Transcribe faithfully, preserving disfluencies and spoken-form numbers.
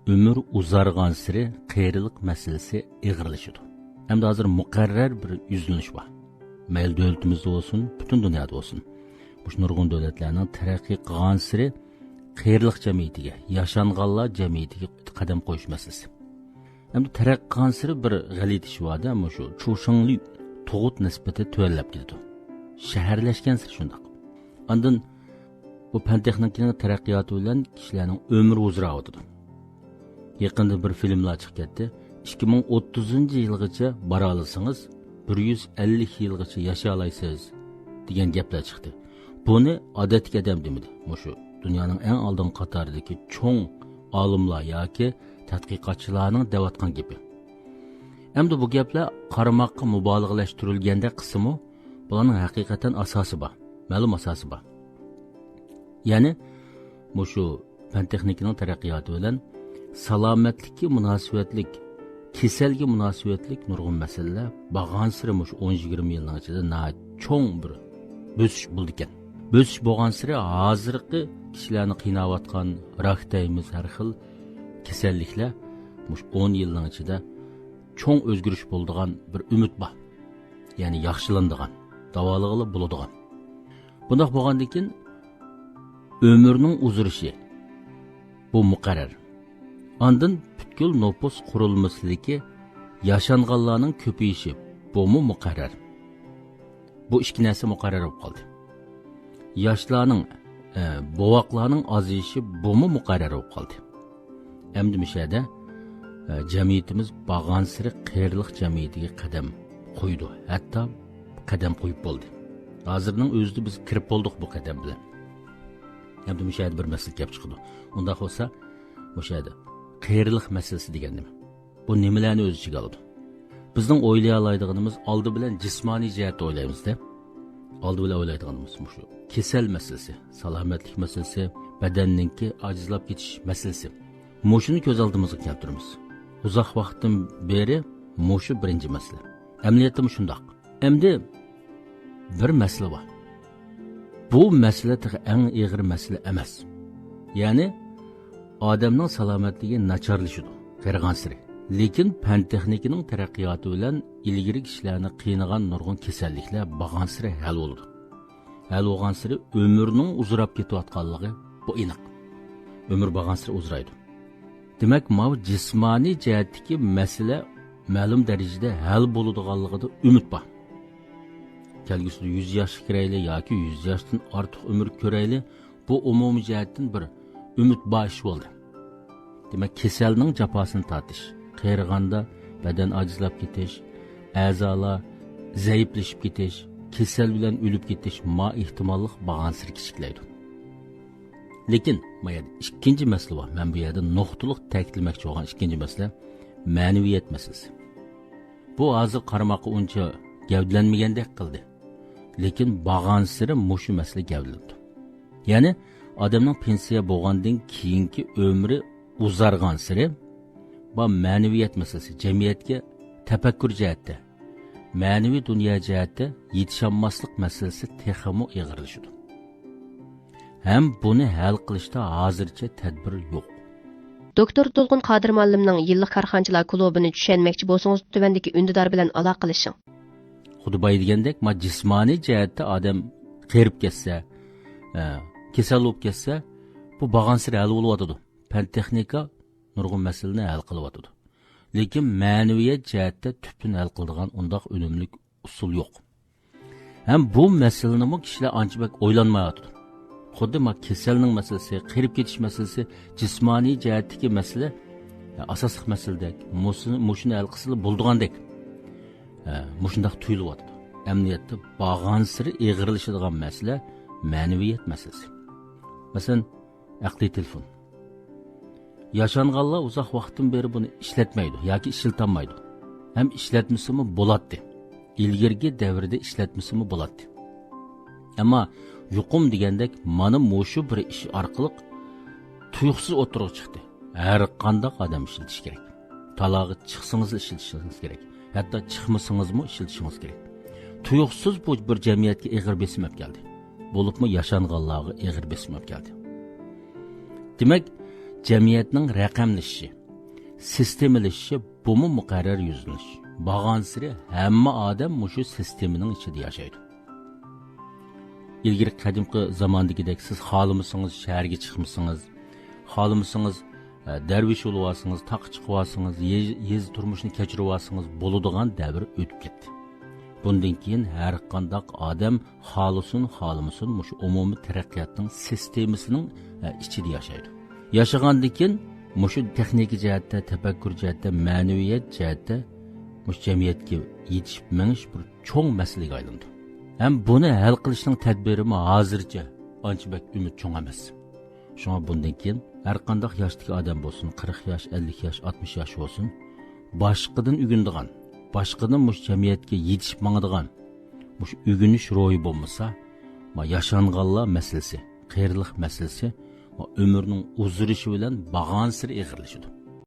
ئۆمۈر ئۇزارغانسېرى قېرىلىق مەسىلىسى ئېغىرلىشىدۇ. ھەمدە ھازىر مۇقەررەر بىر يۈزلىنىش بار. مەيلى دۆلىتىمىزدە بولسۇن، پۈتۈن دۇنيادا بولسۇن. مۇشۇ نۇرغۇن دۆلەتلەرنىڭ تەرەققىي قىلغانسېرى قېرىلىق جەمئىيىتىگە، ياشانغانلار جەمئىيىتىگە قەدەم قويۇش مەسىلىسى. ئەمدى تەرەققىي قىلغانسېرى بىر غەلىتە ئىش بار-دە، مۇشۇ چۇشىڭلى تۇغۇت نىسبىتى تۆۋەنلەپ كېتىدۇ. شەھەرلەشكەنسېرى شۇنداق. ئاندىن بۇ پەن تېخنىكىنىڭ تەرەققىياتى بىلەن كىشىلەرنىڭ ئۆمرى ئۇزىراۋاتىدۇ. يېقىندا بىر فىلىملار چىقىپ كەتتى. «ئىككى مىڭ ئوتتۇزىنچى يىلغىچە بارالىسىڭىز، بىر يۈز ئەللىك يىلغىچە ياشىيالايسىز» دېگەن گەپلەر چىقتى. بۇنى ئادەتتىكى ئادەم دېمىدى. مۇشۇ دۇنيانىڭ ئەڭ ئالدىنقى قاتارىدىكى چوڭ ئالىملار ياكى تەتقىقاتچىلارنىڭ دەۋاتقان گېپى. ئەمدى بۇ گەپلەر قارىماققا مۇبالىغىلەشتۈرۈلگەندەك قىلسىمۇ، بۇلارنىڭ ھەقىقەتەن ئاساسى بار، مەلۇم ئاساسى بار. يەنى مۇشۇ پەن تېخنىكىنىڭ تەرەققىياتى بىلەن سالامەتلىككە مۇناسىۋەتلىك، كېسەلگە مۇناسىۋەتلىك نۇرغۇن مەسىلىلەر بارغانسېرى مۇشۇ ئون يىگىرمە يىلنىڭ ئىچىدە ناھايىتى چوڭ بىر بۆسۈش بولىدىكەن. بۆسۈش بولغانسېرى ھازىرقى كىشىلەرنى قىيناۋاتقان راك دەيمىز، ھەر خىل كېسەللىكلەر مۇشۇ ئون يىلنىڭ ئىچىدە چوڭ ئۆزگىرىش بولىدىغان بىر ئۈمىد بار. يەنى ياخشىلىنىدىغان، داۋالىغىلى بولىدىغان. بۇنداق بولغاندىن كېيىن ئۆمۈرنىڭ ئۇزىرىشى، بۇ مۇقەررەر. ئاندىن پۈتكۈل نوپۇس قۇرۇلمىسىدىكى ياشانغانلارنىڭ كۆپىيىشى، بۇمۇ مۇقەررەر. بۇ ئىككى نەرسە مۇقەررەر بولۇپ قالدى. ياشلارنىڭ، ئە، بوۋاقلارنىڭ ئازىيىشى، بۇمۇ مۇقەررەر بولۇپ قالدى. ئەمدى مۇشۇ يەردە، ئە، جەمئىيىتىمىز بارغانسېرى قېرىلىق جەمئىيىتىگە قەدەم قويىدۇ. ھەتتا قەدەم قويۇپ بولدى. ھازىرنىڭ ئۆزىدە بىز كىرىپ بولدۇق بۇ قەدەم بىلەن. ئەمدى مۇشۇ يەردە بىر مەسىلە كەپ چىقىدۇ. ئۇنداق بولسا، مۇشۇ يەردە قېرىلىق مەسىلىسى دېگەن نېمە؟ بۇ نېمىلەرنى ئۆز ئىچىگە ئالىدۇ؟ بىزنىڭ ئويلىيالايدىغىنىمىز، ئالدى بىلەن جىسمانىي جەھەتتە ئويلايمىز-دە. ئالدى بىلەن ئويلايدىغىنىمىز مۇشۇ كېسەل مەسىلىسى، سالامەتلىك مەسىلىسى، بەدەننىڭكى ئاجىزلاپ كېتىش مەسىلىسى. مۇشۇنى كۆز ئالدىمىزغا كەلتۈرىمىز. ئۇزاق ۋاقىتتىن بېرى مۇشۇ بىرىنچى مەسىلە. ئەمەلىيەتتىمۇ شۇنداق. ئەمدى بىر مەسىلە بار. بۇ مەسىلە تېخى ئەڭ ئېغىر مەسىلە ئەمەس. يەنى ئادەمنىڭ سالامەتلىكى ناچارلىشىدۇ قېرىغانسېرى. لېكىن پەن تېخنىكىنىڭ تەرەققىياتى بىلەن ئىلگىرى كىشىلەرنى قىينىغان نۇرغۇن كېسەللىكلەر بارغانسېرى ھەل بولىدۇ. ھەل بولغانسېرى ئۆمۈرنىڭ ئۇزىراپ كېتىۋاتقانلىقى بۇ ئېنىق. ئۆمۈر بارغانسېرى ئۇزىرايدۇ. دېمەك، ماۋۇ جىسمانىي جەھەتتىكى مەسىلە مەلۇم دەرىجىدە ھەل بولىدىغانلىقىدا ئۈمىد بار. كەلگۈسىدە يۈز ياشقا كىرەيلى ياكى يۈز ياشتىن ئارتۇق ئۆمۈر كۆرەيلى، بۇ ئومۇمىي جەھەتتىن بىر ئۈمىد بار ئىش بولدى. دېمەك، كېسەلنىڭ جاپاسىنى تارتىش، قېرىغاندا بەدەن ئاجىزلاپ كېتىش، ئەزالار زەئىپلىشىپ كېتىش، كېسەل بىلەن ئۆلۈپ كېتىش ما ئېھتىماللىق بارغانسېرى كىچىكلەيدۇ. لېكىن، ما يەردە ئىككىنچى مەسىلە بار. مەن بۇ يەردە نۇقتىلىق تەكىتلىمەكچى بولغان ئىككىنچى مەسىلە، مەنىۋىيەت مەسىلىسى. بۇ ھازىر قارىماققا ئۇنچە گەۋدىلەنمىگەندەك قىلدى. لېكىن بارغانسېرى مۇشۇ مەسىلە گەۋدىلىنىدۇ. يەنى ئادەمنىڭ پېنسىيە بولغاندىن كېيىنكى ئۆمرى ئۇزارغانسېرى، بۇ مەنىۋىيەت مەسىلىسى، جەمئىيەتكە تەپەككۇر جەھەتتە، مەنىۋى دۇنيا جەھەتتە يېتىشالماسلىق مەسىلىسى تېخىمۇ ئېغىرلىشىدۇ. ھەم بۇنى ھەل قىلىشتا ھازىرچە تەدبىر يوق. دوكتور تۇلغۇن قادىر مۇئەللىمنىڭ يىللىق كارخانىچىلار كۇلۇبىنى چۈشەنمەكچى بولسىڭىز، تۆۋەندىكى ئۈندىدار بىلەن ئالاقىلىشىڭ. خۇددى بايا دېگەندەك، ما جىسمانىي جەھەتتە ئادەم قېرىپ كەتسە، ئە، كېسەل بولۇپ كەتسە، بۇ بارغانسېرى ھەل بولۇۋاتىدۇ. پەن تېخنىكا نۇرغۇن مەسىلىنى ھەل قىلىۋاتىدۇ. لېكىن مەنىۋىيەت جەھەتتە تۈپتىن ھەل قىلىدىغان ئۇنداق ئۈنۈملۈك ئۇسۇل يوق. ھەم بۇ مەسىلىنىمۇ كىشىلەر ئانچە بەك ئويلانمايۋاتىدۇ. خۇددى ما كېسەلنىڭ مەسىلىسى، قېرىپ كېتىش مەسىلىسى، جىسمانىي جەھەتتىكى مەسىلە، ئە، ئاساسلىق مەسىلىدەك، مۇسۇ-، مۇشۇنى ھەل قىلسىلا بولىدىغاندەك، ئە، مۇشۇنداق تۇيۇلۇۋاتىدۇ. ئەمەلىيەتتە بارغانسېرى ئېغىرلىشىدىغان مەسىلە مەنىۋىيەت مەسىلىسى. مەسىلەن، ئەقلىي تېلېفون. ياشانغانلار ئۇزاق ۋاقىتتىن بېرى بۇنى ئىشلەتمەيدۇ ياكى ئىشلىتەلمەيدۇ. ھەم ئىشلەتمىسىمۇ بولاتتى. ئىلگىرىكى دەۋردە ئىشلەتمىسىمۇ بولاتتى. ئەمما يۇقۇم دېگەندەك مانا مۇشۇ بىر ئىش ئارقىلىق تۇيۇقسىز ئوتتۇرىغا چىقتى. ھەر قانداق ئادەم ئىشلىتىشى كېرەك. تالاغا چىقسىڭىزلا ئىشلىتىشىڭىز كېرەك. ھەتتا چىقمىسىڭىزمۇ ئىشلىتىشىڭىز كېرەك. تۇيۇقسىز بۇ بىر جەمئىيەتكە ئېغىر بېسىم ئەپ كەلدى. بولۇپمۇ ياشانغانلارغا ئېغىر بېسىم ئەپ كەلدى. دېمەك، جەمئىيەتنىڭ رەقەملىشىشى، سىستېمىلىشىشى، بۇمۇ مۇقەررەر يۈزلىنىش. بارغانسېرى ھەممە ئادەم مۇشۇ سىستېمىنىڭ ئىچىدە ياشايدۇ. ئىلگىرى قەدىمكى زاماندىكىدەك سىز خالىمىسىڭىز شەھەرگە چىقمىسىڭىز، خالىمىسىڭىز، ئە، دەرۋىش بولۇۋالسىڭىز، تاغقا چىقىۋالسىڭىز، يېزا، يېزا تۇرمۇشىنى كەچۈرۈۋالسىڭىز بولىدىغان دەۋر ئۆتۈپ كەتتى. بۇندىن كېيىن ھەر قانداق ئادەم خالىسۇن، خالىمىسۇن، مۇشۇ ئومۇمىي تەرەققىياتنىڭ سىستېمىسىنىڭ، ئە، ئىچىدە ياشايدۇ. ياشىغاندىن كېيىن مۇشۇ تېخنىكا جەھەتتە، تەپەككۇر جەھەتتە، مەنىۋىيەت جەھەتتە مۇشۇ جەمئىيەتكە يېتىشىپ مېڭىش بىر چوڭ مەسىلىگە ئايلىنىدۇ. ھەم بۇنى ھەل قىلىشنىڭ تەدبىرىمۇ ھازىرچە ئانچە بەك ئۈمىد چوڭ ئەمەس. شۇڭا بۇندىن كېيىن ھەر قانداق ياشتىكى ئادەم بولسۇن، قىرىق ياش، ئەللىك ياش، ئاتمىش ياش بولسۇن، باشقىدىن ئۆگىنىدىغان، باشقىدىن مۇشۇ جەمئىيەتكە يېتىشىپ ماڭىدىغان مۇشۇ ئۆگىنىش روھى بولمىسا، ما ياشانغانلار مەسىلىسى، قېرىلىق مەسىلىسى، ما ئۆمۈرنىڭ ئۇزىرىشى بىلەن بارغانسېرى ئېغىرلىشىدۇ.